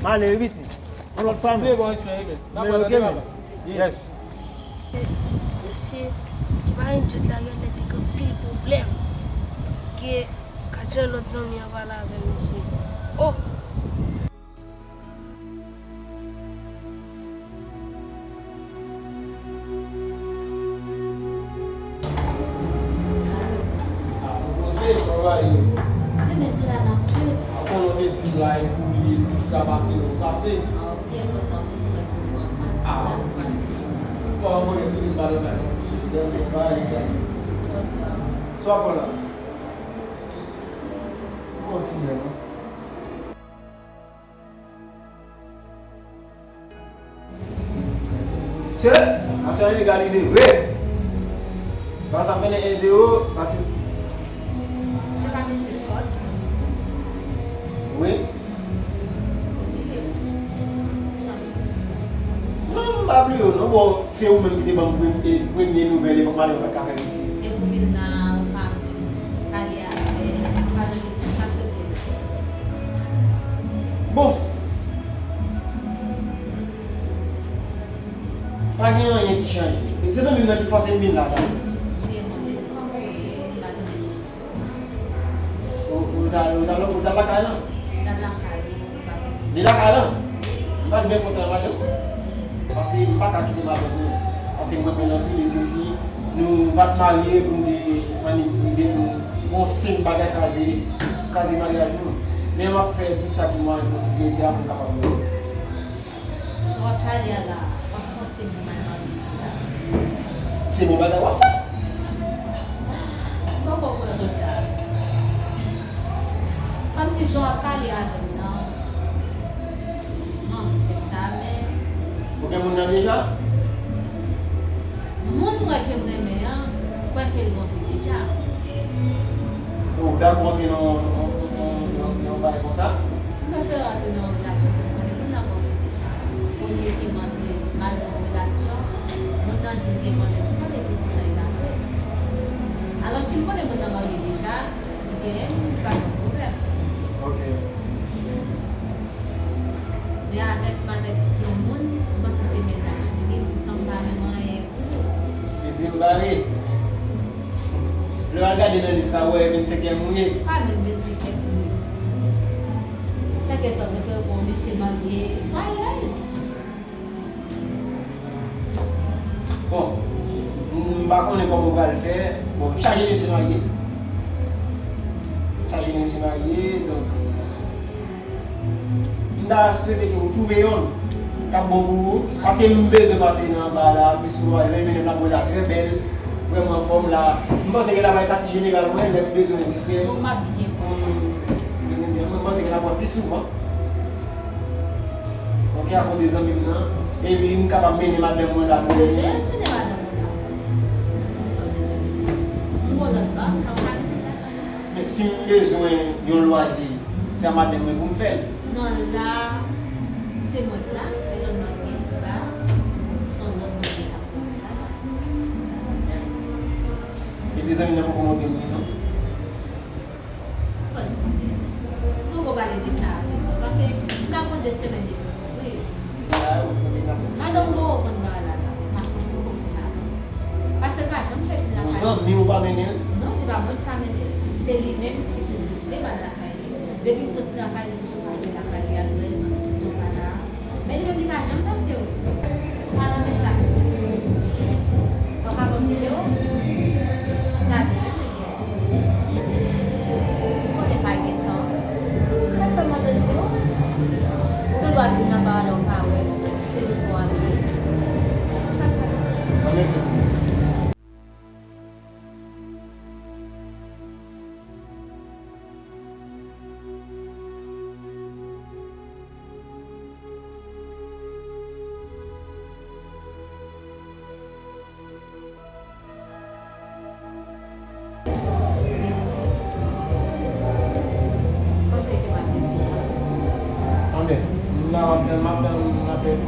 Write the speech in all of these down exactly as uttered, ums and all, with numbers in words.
M ale wi pitit. Yon lòt fwa men. Bon, respè, wi men. N ap wè tande papa. Yes. Mesye, ki pa gen djòb la genlè te gen anpil pwoblèm. Paske, gad jan lòt zanmi an pale avè l, mesye. Oh! Akoz ou la nan sud. Akoz ou te di m la, e pou li, li ka pase, ou pase. Ah, ok, kontan pou mwen, pou mwen, pase. Ah, bon, mwen, tout moun pale nan yon ti jèn, yon bagay sa. Sa w ap pran la? Bon, sou mwen, non. Mesye, Arsenal egalize vre. Barça mennen en zewo, Barça. Se pa mesye Scott? Wi. Li ye ou? Sa. Non, m pa bliye w, non, bon, se ou menm ki te ban m pre-, e, premye nouvèl, epòk Mario pa t ka fè piti. E pou fin nan, ou pa pale avè, ou pa nan mesye, sa k te gen. Bon. Pa gen anyen ki chanje. Se zanmi m nan ki fòse m vin la, la. Ou, ou ta, ou ta, ou ta lakay lan? Li lakay lan? M pa t byen kontan madanm. Paske m pa ka kite madanm mwen. Paske m renmen l anpil, e se si nou pa t marye pou m te annik rive pou yon senp bagay kraze, kraze maryaj nou. Men m ap fè tout sa ki mwayen posiblite a pou m kapab. Jan w ap pale a la, w ap fòse moun al marye tou la. Se bon bagay w ap fè. M poko konprann sa. Kòmsi jan w ap pale avè m nan, m anvi fè sa, men. Ou gen moun nan deja? Moun mwen ke m renmen an, kwè ke l gon fi deja. Ou dakò antre nan yon, nan yon, nan yon, nan yon bagay konsa? M prefere antre nan yon relasyon pou m konnen moun nan gon fi deja. Olye ke m antre mal nan yon relasyon, moun nan di l gen mwen menm sèl epi moun nan e pa vre. Alò, si m konnen moun nan marye deja, li genyen m, li pa gen pwoblèm. Ok. Men avèk m avèk yon moun, m panse se mennaj li ye, poutan m pa menm anyen pou li. Li di m bare. Lè w al gade nan lis la, ou wè e vennsenkyèm ou ye. Pa menm vennsenkyèm m ye. Kèlkeswa, m prefere pran yon mesye marye, pa alèz. Bon, m pa konnen kòman w pral fè. Bon, chaje mesye marye. Chaje mesye marye, donk, m ta swete ke ou twouve yonn k ap bon pou ou. Paske m bezwen pase nan anba la, pi sou vwazen, men m ap wè la trè bèl, vrèman anfòm la. M panse ke la bay pati jeneral mwen, lè m bezwen distrè. Bon, m ap byen pran. M, m, m panse ke la pran pi souvan. Ok, akoz de zanmi m nan. Epi m kapab mennen madanm mwen la. Ou bezwen mennen madanm ou la. Kisa w bezwen? M gon lòt ba, m ka pale. Men si m bezwen yon lwazi, se a madanm mwen pou m fè l. Non, la, se mwen k la, e lòt nan pye ba, se yon lòt moun ki ka pran travay. Epi zanmi nan poko montre m li non. Mwen konnen. Poko pale de sa avè mwen, paske m ka konte semèn depi m ouvri. Madanm ou poko konn bagay la la. M pa konn poko konn bagay la. Paske l pa janm fè vin lakay mwen. Yon zanmi ou pa mennen l? Non, se pa mwen ki pa mennen l. Se li menm ki toujou vle m al lakay li. Depi m sot travay, m toujou pase lakay li al wè l, m ap di l pa la. Men li menm li pa janm panse w. Pa nan mesaj. Ou pa ka ban m nimewo? Gade, ou konnen pa gen tan. Sa k fè m mande w nimewo? Ou gen dwa vin nan ba a lè w pa wè m. Se repo a m ye. Sa k fè m mande w? Anben, m la w ap tann, m ap tann, m ap tann.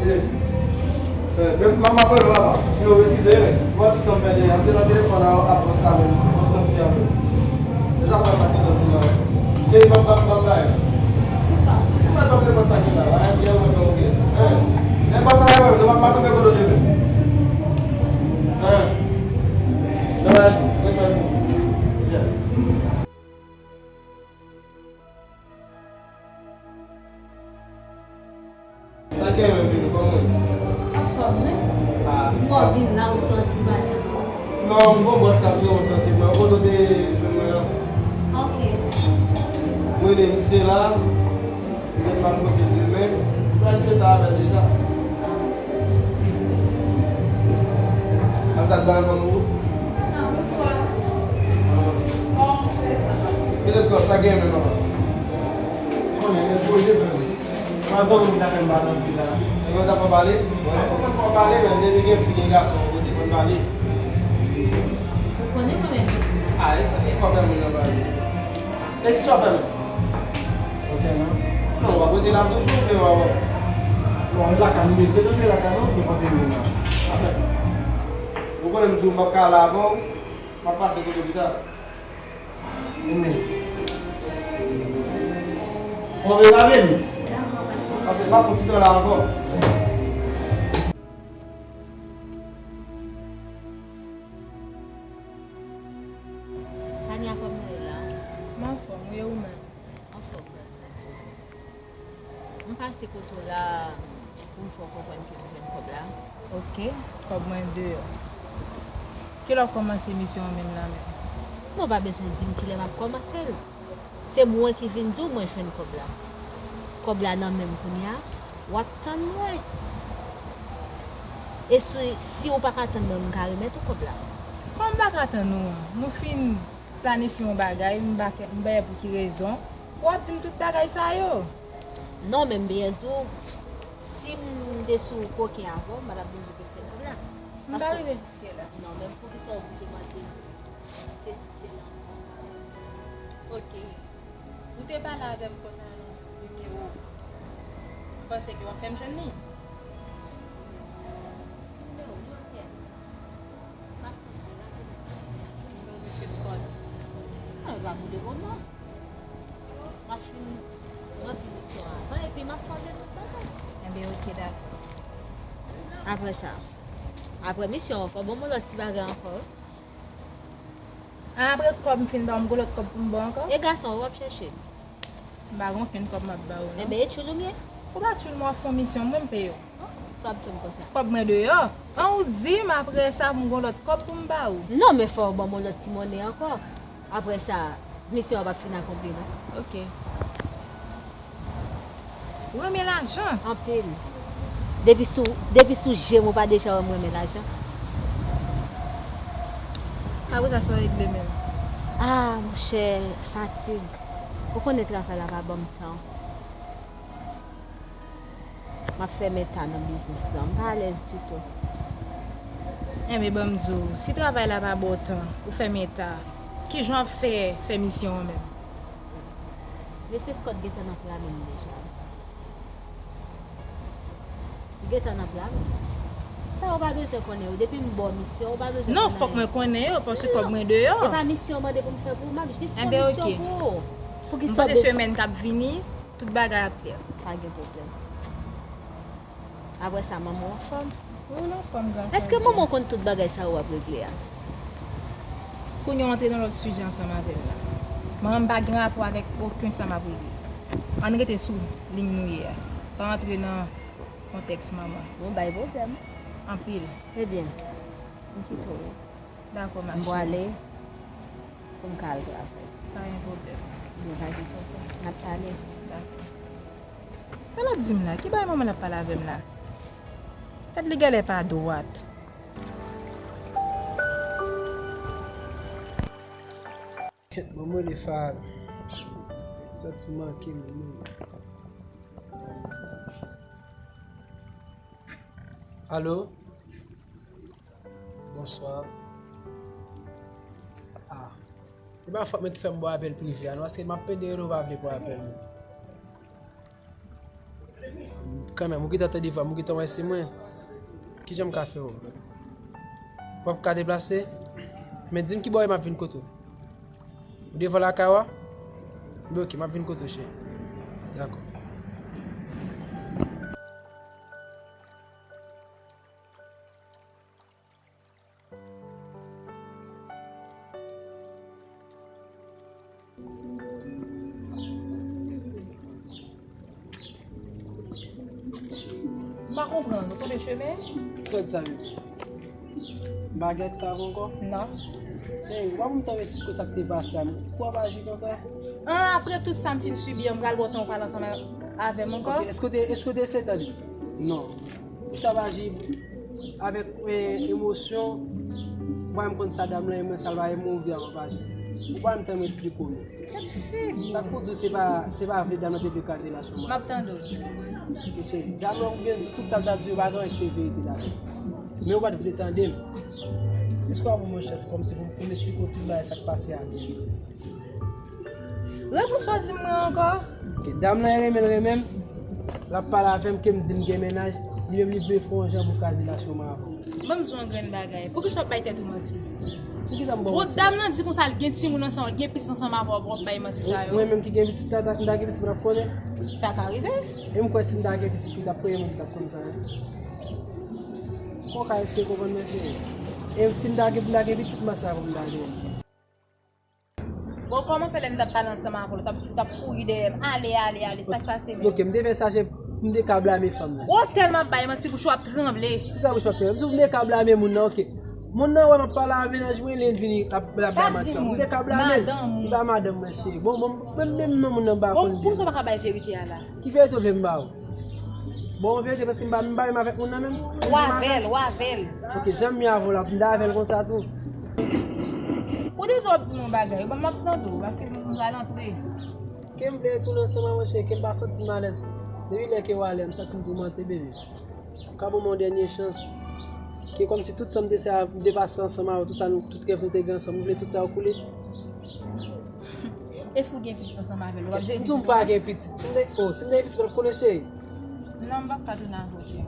Eh, eh, men m ap apèl ou papa. Yo, eskize, men. Mwen tout tan m pèdi, m te nan telefòn a, a bòs la, men m santi anpil. Sa fè pa te nan moun nan. Cheri, pa, pa, pa, pa. Ki sa? Ki sa, pa nenpòt sa ki la, la, byen, mwen, mwen, ok. Hein? Hein, pa sa, mwen, mwen, pa, pa, pa, kote w te vin. Hein? Nan la jou, respè pou. Yeah. Sa gen menm vin kòman? Anfòm, wi. Ah. Mwen vin la, ou santi m pa janm. Non, m gon bòs k ap jere w santi mwen. Ou kote w te jwenn mwen an? Ok. Mwen rele misye la. Mwen pa m kote l demen. M pral fè sa avè l deja. Ap sa k bay anfòm ou? Ah, bonswa. Kite skòt, sa gen menm papa? Konnen, men pwoje frè m. Mwen zanmi m ta fè m pale anpil la. Nèg yo ta fè w pale? Mwen fò mwen fè w pale, men depi gen fi gen gason, ou te konn pale. Ou konnen mwen menm. Ah, e sa ki fè w fè moun nan pale? E ki sa w fè menm? Konsènan? Non, w ap rete la toujou, men w ap. Bon, lakay m, m rete nan lakay mwen, ou te panse m vin la. Amen. Ou konnen m di w m p ap ka la avè w, m ap pase kote w pita. Amen. Ou vle pale m? Paske m pa fouti nan la ankò. Tania, kòman w ye la? M anfòm, wi, e ou menm? Anfòm, gras a Dye. M pase kote w la pou m fè w konprann ke m jwenn kòb la. Ok, kòb mwen deyò. Kilè w kòmanse misyon an menm la menm? Non, w pa bezwen di m kilè m ap kòmanse l. Se mwen ki vin di w mwen jwenn kòb la. Kòb la nan men m kounye a, w ap tann mwen. E si, si w pa ka tann mwen, m ka remèt ou kòb la. Kòman m pa ka tann ou an? Nou fin planifye yon bagay, m pa, m pa wè pou ki rezon. W ap di m tout bagay sa yo. Non, men m byen di w, si m te sou koken avè w, m pa t ap vin di w ke m jwenn kòb la. M pa rive jiske la. Non, men poukisa w oblije mande m sesi, sela ankò? Ok. Ou te pale avè m konsènan nimewo. M panse ke w ap fè m jwenn li. Nimewo, nimewo kiyès? M pa sonje, la, nimewo mesye Scott. Non, e pa pou le moman. M ap fin ranpli misyon an avan, epi m ap fè w tout bagay. Enben, ok, dakò. Apre sa, apre misyon an, fò w ban m yon lòt ti bagay ankò, wi. An, apre kòb m fin ba w, m gon lòt kòb pou m ba w ankò? E gason w ap chèche? M pa gen okenn kòb m ap ba w, non. Enben, e tchoul ou m ye? Ou pa tchoul, mwen ap fè yon misyon, mwen m peye w. Sa w ap di m konsa? Kòb mwen deyò. An, ou di m apre sa m gon lòt kòb pou m ba ou. Non, men fò w ban m yon lòt ti monnen ankò. Apre sa, misyon an p ap fin akonpli, non. Ok. Ou renmen lajan? Anpil. Depi sou, depi sou je m, ou pa deja wè m renmen lajan? Apre sa, sa w regle menm? Ah, monchè, fatig. Ou konnen travay la pa ban m tan. M ap fèmen ta nan biznis lan. M pa alèz ditou. Enben, ban m di w, si travay la pa ba w tan, ou fèmen ta, kijan w ap fè fè misyon an menm? Mesye Scott gentan nan pla menm deja. Li gentan nan pla menm. Sa yo pa bezwen konnen yo. Depi m ba w misyon, ou pa bezwen konnen yo. Non, fòk mwen konnen yo, paske kòb mwen deyò. E pa misyon w mande pou m fè pou ou, m ap jis fè misyon pou ou. Enben, ok. Poukisa w bezwen? M panse semèn k ap vini, tout bagay ap klè. Pa gen pwoblèm. Apre sa, manman w anfòm? Wi, l anfòm, gras a Dye. Èske manman w konn tout bagay sa yo w ap regle a? Kounye a w antre nan lòt sijè ansanm avè l la. Manman m pa gen rapò avèk okenn sa m ap regle. Ann rete sou liy nou ye a. Pa antre nan kontèks manman. Bon, bay pwoblèm. Anpil. Ebyen, m kite w. Dakò, ma cheri. M pwale pou m ka al travay. Pa gen pwoblèm. Ebyen, pa gen pwoblèm. N ap pale. Dakò. Sa l ap di m la? Ki bagay manman l ap pale avè m la? Tèt li genlè pa dwat. Kèt, ban m rele Fab. M santi m manke l, wi. Alo? Bonswa. Ah. E pa fòt mwen ki fè m ba w apèl prive a, non, paske m ap pede rele w, ou pa vle pran apèl mwen. Kanmenm, ou gentan tande vwa m, ou gentan wè se mwen. Kijan m ka fè w? W ap ka deplase? Men di m ki bò e m ap vin kote w. Devan lakay ou a? Ebyen, ok, m ap vin kote w, cheri. Dakò. M pa konprann, ou tonbe chemen? Sòt sa, bebe. M pa gen ak sa ankò? Non. Cheri, ou pa konn tan m eksplike w sa k te pase a, m, ou ap aji konsa? An, apre tout sa m fin sibi an, m pral ba w tan ou pale ansanm avè m ankò? Ok, èske w te, èske w te eseye tande? Non. Ou sa ap aji avèk, e, emosyon, ou pa menm konn sa dam lan ye, mwen sa l pa ye, mwen ouvè a m ap aji. Ou pa menm tan m eksplike w non. Tèt figi. Sa k pou di w se pa, se pa vle dam lan te vle kraze relasyon mwen. M ap tande w. Ok, cheri. Dam lan oubyen di tout sa l t ap di yo pa gen anyen ki te verite ladan l. Men ou pa t vle tande m. Èske w ap ban mwen chans kòmsi pou m, pou m eksplike w tout bagay sa k pase a? Repons w a di m mwen ankò? Ok, dam lan renmen l renmen m. L ap pale avè m ke m di m gen mennaj. Li menm li vle fè yon jan pou kraze relasyon mwen avè w. Ban m di w yon grenn bagay. Poukisa w ap bay tèt ou manti? Poukisa m ba w manti? Bon, dam nan di konsa l gen timoun ansanm, l gen pitit ansanm avè w, w ap bay manti sa yo. Mwen menm ki gen pitit la, m ta gen pitit mwen t ap konnen? Sa ka rive. E m kwè si m ta gen pitit tou, t ap premye moun ki t ap konn sa yo. Kòman w ka eseye konprann mwen, cheri? E si m ta gen, m ta gen pitit, m pa sa pou m ta gen. Bon, kòman fè lè m t ap pale ansanm avè w, l t ap, l t ap kouri dèyè m, ale, ale, ale, sa k pase menm? Ok, m te fè sa, se, m te ka blame fanm nan. Ou tèlman ap bay manti, bouch ou ap tranble. Pou sa bouch ou ap tranble? M di w m te ka blame moun nan, ok. Moun nan wè m ap pale a mennaj mwen, li vini ap, ap bay manti. M te ka blame l. Li pa madanm mwen, cheri. Bon, bon, menm, menm non moun nan m pa konn li. Bon, pou sa w pa ka bay verite a la? Ki verite w vle m ba w? Bon, verite, paske m pa, m pa menm avèk moun nan menm. Ou avè l, ou avè l. Ok, jan m ye avè w la, m ta avè l konsa tou. Ou te di w ap di m yon bagay, bon, m ap tande w, paske m pral antre. Ke m vle retounen ansanm avè w, cheri, ke m pa santi m alèz. Depi lè ke w ale, m santi m toumante, bebe. M ka ban w yon dènye chans. Ke kòmsi tout sa m te sa, m te pase ansanm avè w, tout sa nou, tout rèv nou te gen ansanm, ou vle tout sa yo koule? E si w gen pitit ansanm avè l, w ap jere pitit ou? M di w m pa gen pitit. Si m te, oh, si m te gen pitit, w ap konnen, cheri. Non, m p ap ka tounen avè w, cheri.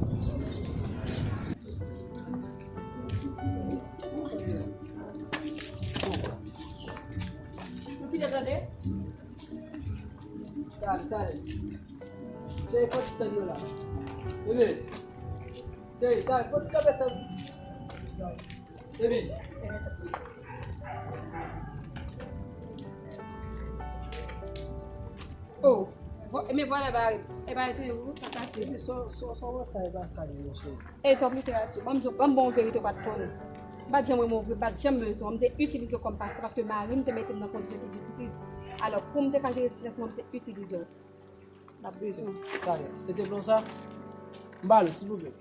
Ou kite tande? Talè, talè. Cheri, fò ti tann mwen la. Bebe. Cheri, talè, fò ti kanpe tann. Bebe. Oh, vo-, men vwala, e pa, e pa rete ou, sa pase. Bebe, sa, sa, sa w wè sa, e pa sa li, monchè. E top literati, ban m di w, ban m ba w yon verite w pa t konnen. M pa t janm renmen w vre, m pa t janm bezwen w, m te itilize w kòm pasan paske mari m te mete m nan kondisyon ki difisil. Alò, pou m te ka jere estrès mwen, m te itilize w. M ap bezwen w. Talè, se te plan sa? M ba l, silvouplè.